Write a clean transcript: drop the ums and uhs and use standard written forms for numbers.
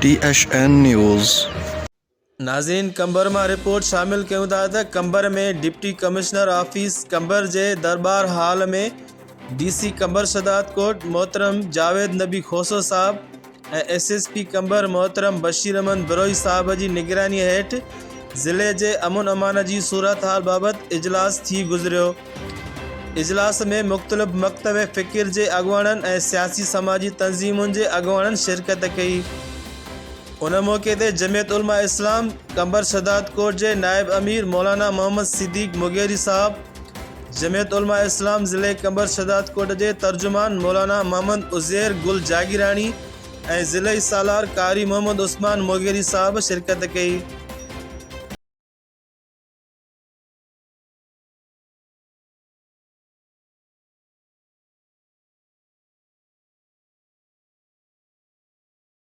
T H N news. ناظرين قمبر مان report شامل ڪيون ٿا ته Qambar ۾ deputy commissioner office Qambar جي درٻار hall ۾ D C Qambar Shahdadkot محترم جاويد نبي کوسو صاحب ۽ ايس ايس پي قمبر محترم بشير احمد بروهي صاحب جي نگراني هيٺ ضلعي جي امن امان جي صورتحال بابت اجلاس ٿي گذريو اجلاس ۾ مختلف مڪتب فڪر جي اڳواڻن ۽ سياسي سماجي تنظيمن جي اڳواڻن شرڪت ڪئي. ان موقعي تي جمعيت علماء اسلام قمبر شھدادڪوٽ جي نائب امير مولانا محمد صديق مغيري صاحب، جمعيت علماء اسلام ضلعي قمبر شھدادڪوٽ جي ترجمان مولانا محمد عزير گل جاگيراڻي ۽ ضلعي سالار قاري محمد عثمان مغيري صاحب شرڪت ڪئي.